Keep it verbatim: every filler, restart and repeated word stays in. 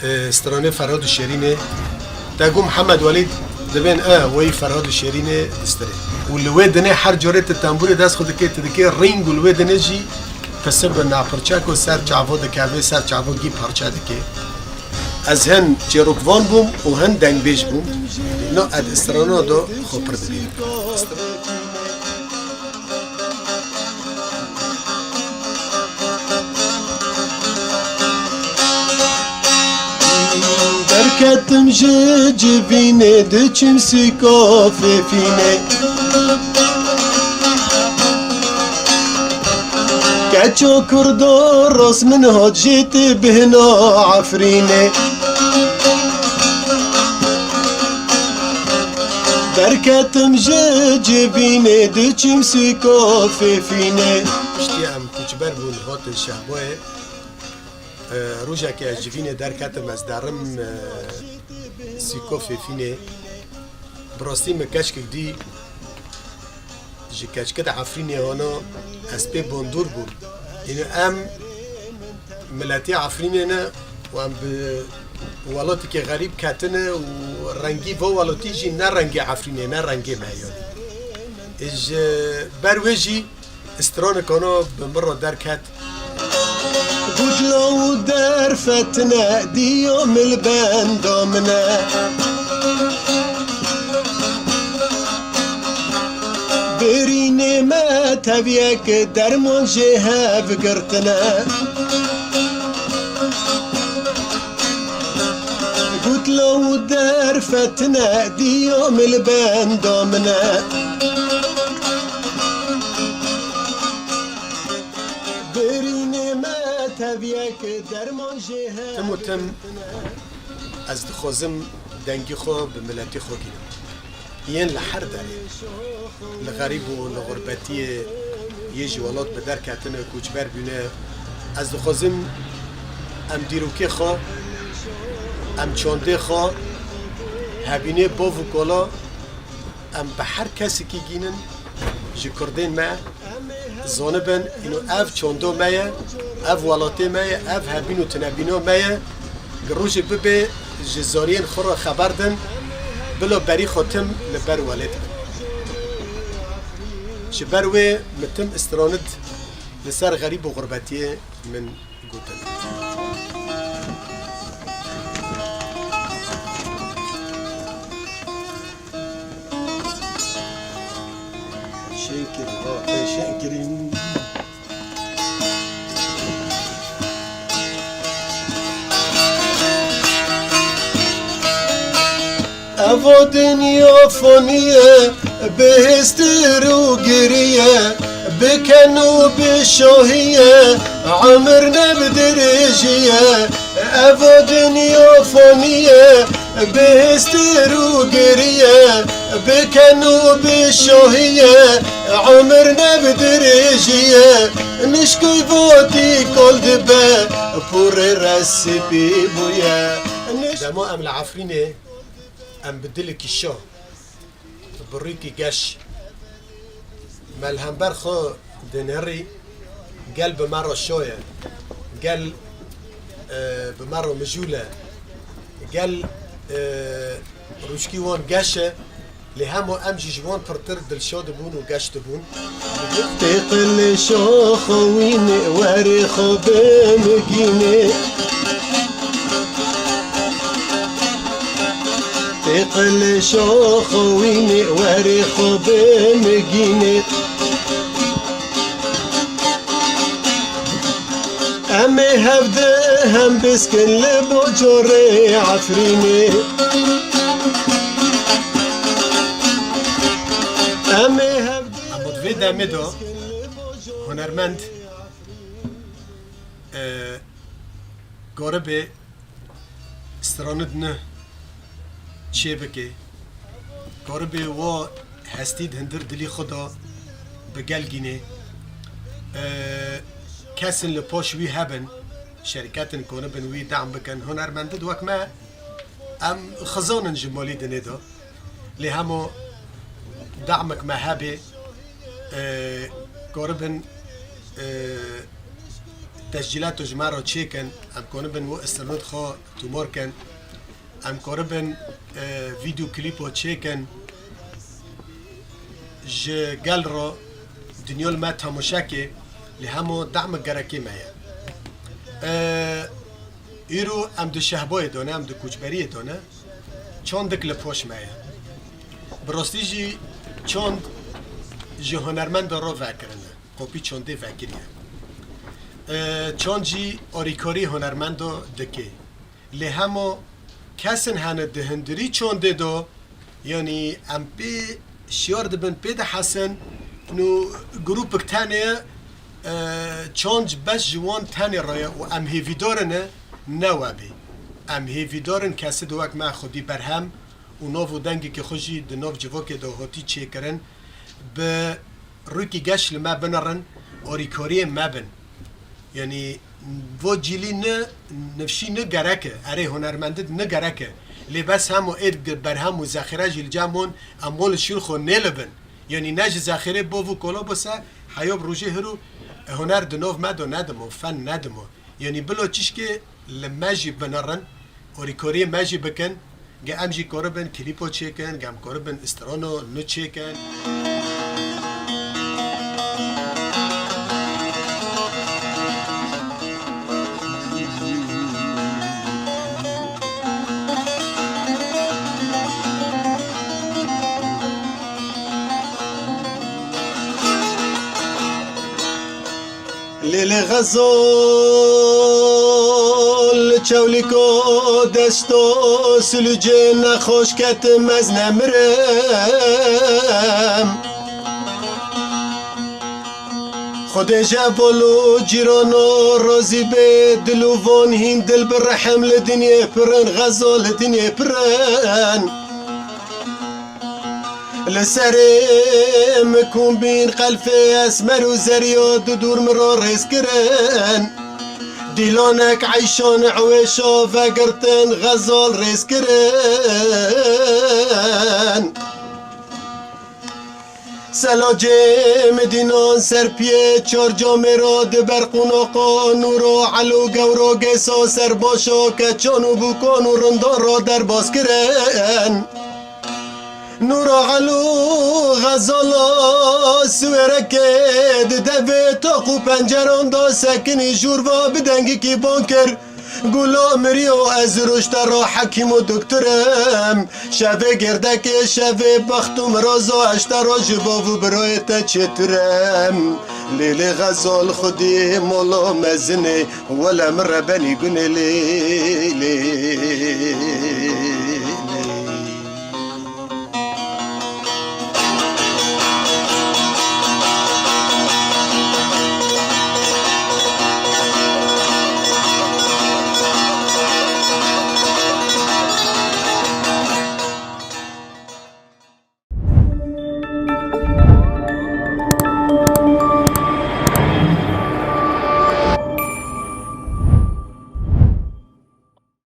E, stranê Ferhad û Şêrînê. Te got Mihemed Welîd dibên, e, weyî Ferhad û Şêrînê distirê. Û li wê dinê her carê tu tembûrê dest xwe dikê, tu dikê rîng û li wê dinê jî pisir bi napirçek û ser çavo dikeve, ser çavo gî parçe dikê. Ez hin çêrokvan bûm û hin dengbêj bûm. No ez di strana de xwe pir dibînim. Derketim ji civînê, diçim sîko fêfînê. Keça kurdo rast min hat jê tê bihna Efrînê. Derketim ji civînê, diçim sîko fêfînê. Piştî em koçber bûn, hatin Şehboyê. E, rojekê ez civînê derketim, ez derim, e, sîko fêfînê. Bi rastî min keçkek dî, ji keçkê de Efrînê hana, ez pê bandor bûm. Ino em miletê Efrînê ne û em bi welatekî xerîb ketine û rengî va welatî jî ne rengê Efrînê, ne rengê me ye. Ji ber wê jî stranikana bi min re derket. Gudla û derfetine, diya min li benda min e. Birînê me teviyek derman jê hev girtine. Gutla û derfetine, diya min li benda min e. Birînê me teviyek derman jê hev. Tim û tim ez dixwazim dengî xwe bi miletî xwe gînim. Yên li her derê, li xerîb û li xurbetiyê, yê ji welat bi der ketine, koçber bûne. Ez dixwazim em dîrokê xwe, em çandê xwe, hebînê bav û kala, em bi her kesekî gînin, ji kurdên me, zanibin, îno ev çanda me ye, ev welatê me ye, ev hebîn û tinebîna me ye. Gi rojê bibe ji zariyên xwe re xeber din, bila berî xwe tim li ber welêt bin. Ji ber wê min tim stranid li ser xerîb û xurbetiyê min gotin. Şênkirî, ha, tê şênkirî. Eva dinya fanî ye, bi hêstir û girî ye, bi ken û bi şahî ye, emir ne bi dirêjî ye. Eva dinya fanî ye, bi hêstir û girî ye, bi ken û bi şahî ye, emir ne bi dirêjî ye. Nişkî vatî kol dibe, pûrê re spî bûye. Dema em li Efrînê, em bi dilekî şa, bi rûyekî geş, me li hember xwe dinêrî, gel bi me re şa ye, gel, e, bi me re mijûl e, gel, e, rûşkî wan geş e, lê hema em jî ji wan pirtir dilşa dibûn û geş dibûn. Tê qilê şaxewînê, werê xwe bimigînê. Tê qilê şaxewînê, werê xwe bimigînê. Em ê hevdi hem biskin li bajarê Efrînê. Em ê hevdi Ama di vê demê de hunermend, e, garibê stranid ne çê bike. Karibê wa hestî di hundir dilî xwe de bi gel gînê. E, kesên li paş wî hebin, şerîketin konibin wî dem bikin. Hunermendid wek me, em xizan in ji malî dinê de. Lê hema demek me hebe, e, karibin, e, Tescîlato ji me re çêkin, em koribin û istirnût xwe tûmor kin, em koribin, e, vîdeo klîpo çêkin, ji gel re dinya li me temaşe ke, lê hemo dehmek gerekê me ye. E, îro em di şehboyê de ne, em di koçberiyê de ne, çandik li poş me ye. Bi rastî jî çand ji hunermenda re vekirine. Kopî çandê vekiriye. E, çand jî arîkarî hunermendo dike. Lê hemo kesin hene di hundirî çandê de, yanî em pê şiyar dibin, pê dihesin, nû grûpik tenê, e, çand ji beş ji wan tenê re ye û em hêvîdar in ne we bê. Em hêvîdar in kesê di wek me xwedî berhem û nav û dengekî xwe jî di nav civakê de hatî çêkirin, bi rûkî geş li me binerin, arîkariyê me bin. Yanî vo cîlî ni nifşî ni gerek e, erê hunermendid ni gerek e. Lê bes hemo êd gi-, berhem û zexîre jî li cem hûn em wan li şûl xwe nêlibin. Yanî ne ji zexîrê bov û kola bo se heya bi rojê hiro huner di nav me de nedimo, fen nedimo. Yanî bila çişkê li me jî binerin, orîkoriyê me jî bikin, ge em jî koribin klîpo çêkin, ge em koribin strano nu çêkin. Lêlê Xezol çewlîko desto silûcê nexweş ketim ez nemirim. Xwedê ji heval û cîrano razî bê, dil û van hîn dil bi rehim li dinyê pirin, Xezol li dinyê pirin. Li serê min kombîn qelfê esmer û zeriya du dûr min re rêz kirin. Dîlanek eyşan ewêşa vegirtin, Xezal rêz kirin. Selacê min dînan ser piyê çar camê re di ber qonaqa nûro elo gewro gêsa ser başa keçan û bûkan û rindan re derbas kirin. Nûra Elo Xezala siwêrekê di devê toq û penceran de sekinî jûr va bi dengikî ban kir. Gula miriyo ez roj te ra hekîm û doktor im. Şevê gêrdekê şevê bext û mirazo ez te ra ji bav û birayê te çêtir im. Lêlê Xezal xwedî mola mezinê wele min re benî gunê lêlê.